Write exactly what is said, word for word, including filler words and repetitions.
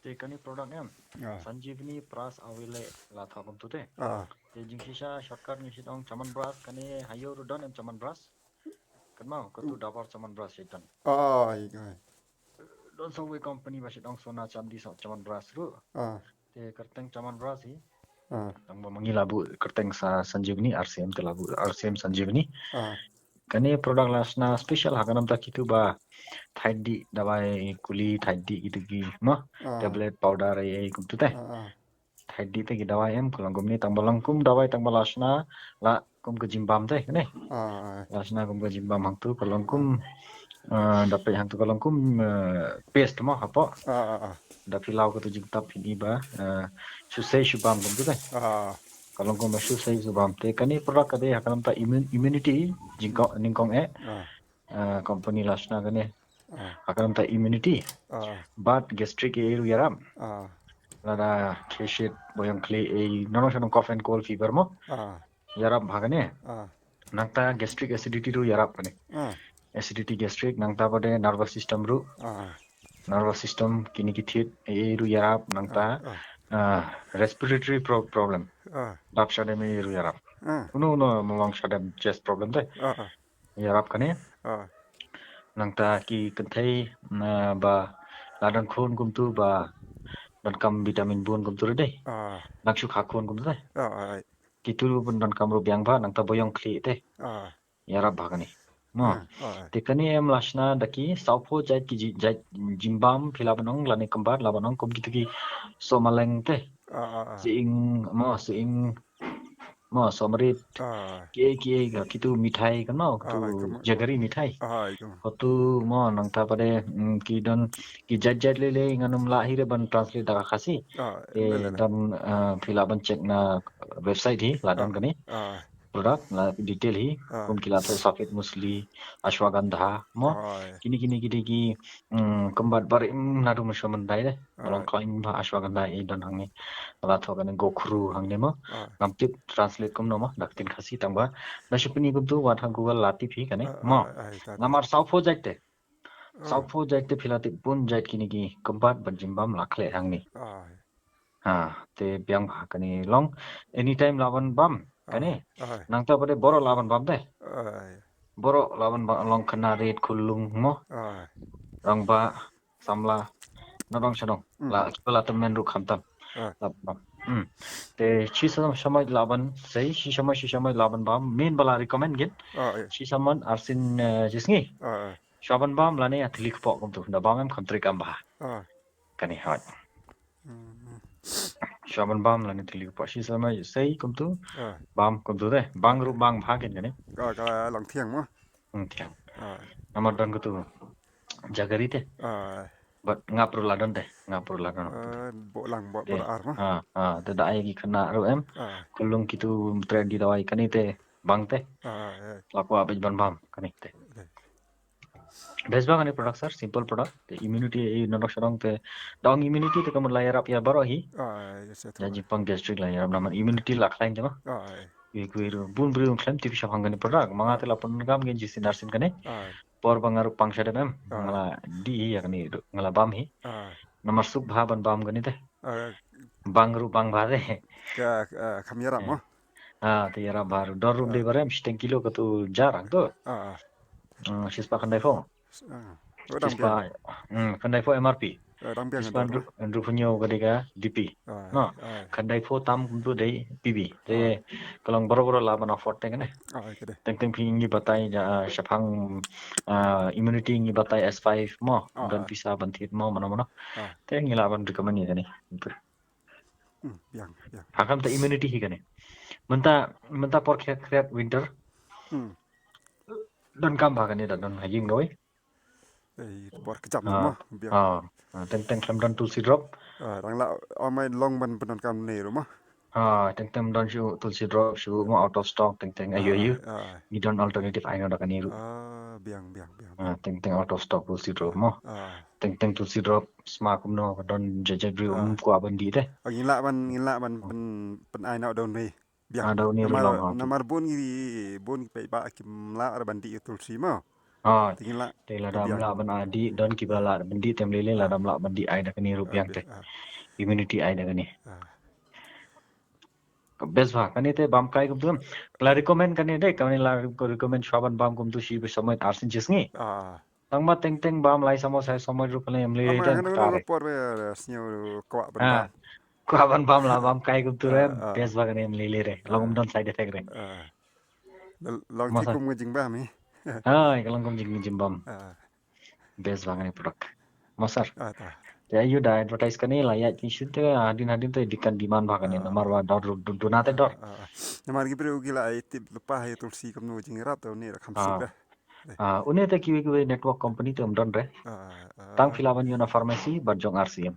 Te kane product em. Ah. Sanjeevani Plus Avele la thoh kumtu te. Ah. Te jingshisha shortcut ngi shu ong Chyawanprash, kane ha ïew ruh don em Chyawanprash. Kynmaw, katu Dabur Chyawanprash shu don. Ah, ai, ai. Don sa kawei company ba shu ong Sona Chandi Chyawanprash ruh. Ah. Te kyrteng Chyawanprash hi. Ah. Tang ba ma ngi la buh kyrteng sa Sanjeevani, R C M te la buh R C M Sanjeevani. Ah. Kane product la shna special ha ka namta kitu ba thait dih, dawai kuli thait dih kitu ki, mo? Ah. Tablet, powder, ei ei kumtu te. Ah, ah. Thait dih te ki dawai em, ka long kumne, tang ba long kum dawai, tang ba la shna la kum ka jingbam te, kane. Ah, ah. La shna kum ka jingbam hangtu, ka long kum, ah, da peit hangtu ka long kum, eh, paste mo hapoh. Ah, ah, ah. Da phi law katu jingtap phin i ba, eh, shu sei shu bam kumtu te. Ah. Ka long kum ba shu sei shu bam te. Kane product ka dei ha ka namta immun-, immunity, jingkong, nyngkong eh. Ah. Ah, company la shna kane. Ah. Ha ka namta immunity. Ah. Bad gastric ei ruh ïarap. Ah. Lada khie shit, boyong khlieh ei, nongshong cough and cold fever mo. Ah. Ïarap bha kane. Ah. Nangta gastric acidity ruh ïarap kane. Ah. Acidity gastric, nangta bad nervous system ruh. Ah. Nervous system kine ki thied ei ruh ïarap, nangta, ah, ah, respiratory pro-, problem. Ah. Dap shadem ei ruh ïarap. Ah. Uno uno mo long shadem chest problem te. Ah, ah. Ïarap kane. Ah. Nangta ki kynthei, na, ba la don khun kumtu ba donkam vitamin bun kumtu ruh dei. Ah. Nang shu kha khun kumtu te. Ah, ah, ai. Kitu ruh pyn donkam ruh biang bha, nangta boyong khlieh te. Ah. Ïarap bha kane. Mo. Ah, ah, ah. Te kane em la shna da ki sawphew jait ki ji-, jait jingbam phi lah ban ong lane kynbat lah ban ong kum kitu ki sohmaleng te. Ah, ah, ah. Sying, mo, sying, mo, sohmarit. Ah. Kiei kiei ka kitu mithai kano, ah, kitu, ah, jaggery mithai. Ah, ai, kano. Katu mo nangta pat de, mm, ki don ki jait jait lei lei ngan ym lah hi re ban translate da ka Khasi. Ah, te lei lei. Don, ah, phi lah ban check na website hi, la don, ah, kane. Ah. Product la detail hi, ah, kum ki la thoh saphit musli, ashwagandha, mo. Ah, ai. Kine kine ki dei ki, mm, kynbat barim naduh mynshwa mynta de. Ah. Long khlaiñ ba ashwagandha i don hangne. La thoh kane gokhru hangne mo. Ah. Ngam tip translate kumno mo, da ka ktien Khasi tang ba. Da shu pyni kumtu, wat ha Google la tip hi kane. Ah, mo. Ah, ai, ta, ta. Namar sawphew jait te. Ah. Sawphew jait te phi la tip bun jait kine ki kynbat ban jingbam la khleh hangne. Ah. Ha, te biang bha kane long. Anytime lah ban bam kane. Ah, ah. Nangta pat de baroh lah ban bam te. Ah. Baroh lah ban bam, long khynnah rit, khunlung mo. Ah. Rangbah, samla, nadong shadong. Hmm. La, kiba la tymmen ruh khamtam. Ah. Lah bam. Hmm. Te shi sa-, shamoi lah ban sei, shi shamoi, shi shamoi lah ban bam. Main ba la recommend kin. Ah, iya. Shi sammon arsien, eh, shisngi. Ah, ah. Shwa ban bam lane ha thylli kpoh kumtu. Da bam em kham trei kam bha. Ah. Kane hot. Hmm. Shwa ban bam lane thylli kpoh shi shamoi sei kumtu. Ah. Bam kumtu te. Bang ruh bang bha kin kane. Ka, ka long thiang mo. Hmm, thiang. Ah. Namar don katu jaggery te. Ah. Bad ngap ruh la don te. Ngap ruh la don. Ah, boh lang boh, te, boh ar mo. Ah, ah, te da ai ki khynnah ruh em. Ah. Khunlung kitu trei dawai kane te bang te. Ah, eh. La kwah beit ban bam kane te. Eh. Best ba kane product sir, simple product. Te immunity, eh, nadong shadong te. Da ong immunity te ka mut la ïarap ïa baroh hi. Ah, yes, yes. Ïa jingpang gastric la ïarap namar immunity la khlaiñ te mo. Ah, eh. Ïa kawei ruh bun briew khlem tip shaphang kane product. Ma nga te la pyndonkam kein shi sien ar sien kane. Ah. Por ba nga ruh pang shadem em. Ah. Nga la dih hi ïa kane ruh. Nga la bam hi. Ah. Namar suk bha ban bam kane te. Ah. Bang ruh bang bha te. Ka, ah, kham ïarap mo. Ah, te ïarap bha ruh. Dor ruh, ah, dei ba rem shiteng kilo katu jar hangtu. Ah, ah. Hmm, shispah khyndaiphew. Ah. Oh, dang biang. Shispah, hmm, khyndaiphew M R P. Ah, dang biang. Shispah hynriew, hynriewphew hynñiew ka dei ka D P. Ah, no. Ah. Khyndaiphew tam kumtu dei P P. Te, ah, ka long baroh baroh lah ban afford te kane. Ah, ka dei. Teng teng phi ngi batai ja, ah, shaphang, ah, immunity ngi batai S five mo. Ah, don, ah, pisa ban thied mo mano mano. Ah. Te ngi lah ban recommend ïa kane. Hmm, biang, biang. Ha ka namta immunity hi kane. Mynta, mynta por khriat khriat winter. Hmm. Donkam bha kane da don ha ïing kawei. Ei, por kjam mo, biang. Ah, ah, teng teng khlem don tulsi drop. Ah, dang lah, ong mai long ban pyndonkam ne ruh mo. Ah, teng teng don shuh tulsi drop, shuh mo out of stock, teng teng, ah, ayu ayu. Ah. Ngi don alternative ai noh da kane ruh. Ah, biang, biang, biang. Ah, teng teng out of stock tulsi drop mo. Ah. Teng teng tulsi drop, sma kumno, don jait jait briew, ah, um kwah ban dih te. Ah, ngin lah ban, ngin lah ban, hmm, pyn, pyn ai noh da une. Biang. Ah, da une ruh long, ah. Namar, namar bun ngi, bun ngi paidbah kim lah ruh ban dih ïa tulsi mo. Ah, te lada ym lah ban dih, don kiba lah ban dih te ym lei lei, lada ym lah ban dih ai da kane ruh biang te. Immunity ai da kane. Best bha, kane te bam kai kumtu. La recommend kane de, kane la recommend shwa ban bam kumtu shi ba samoi ar sien shi sngi. Tang ba teng teng bam lai samoi sai samoi ruh kane ym lei lei te. Kwah ban bam la bam kai kumtu re, best bha kane ym lei lei re. Long ym don side effect re. Long ki kum ka jingbam hi. Ai, ka long kum jing jingbam. Best bha kane product. Mo sir. Te ayu da advertise kane la ïa ki shu te hadien hadien te dei kan demand bha kane namar wa dor duna te dor. Namar ki briew ki la ai tip lypa ha tulsi kumno jingïarap te une ra kham suk da. Ah, une te kiwei kiwei network company te ym don re. Tang phi lah ban ïoh na pharmacy bad jong R C M.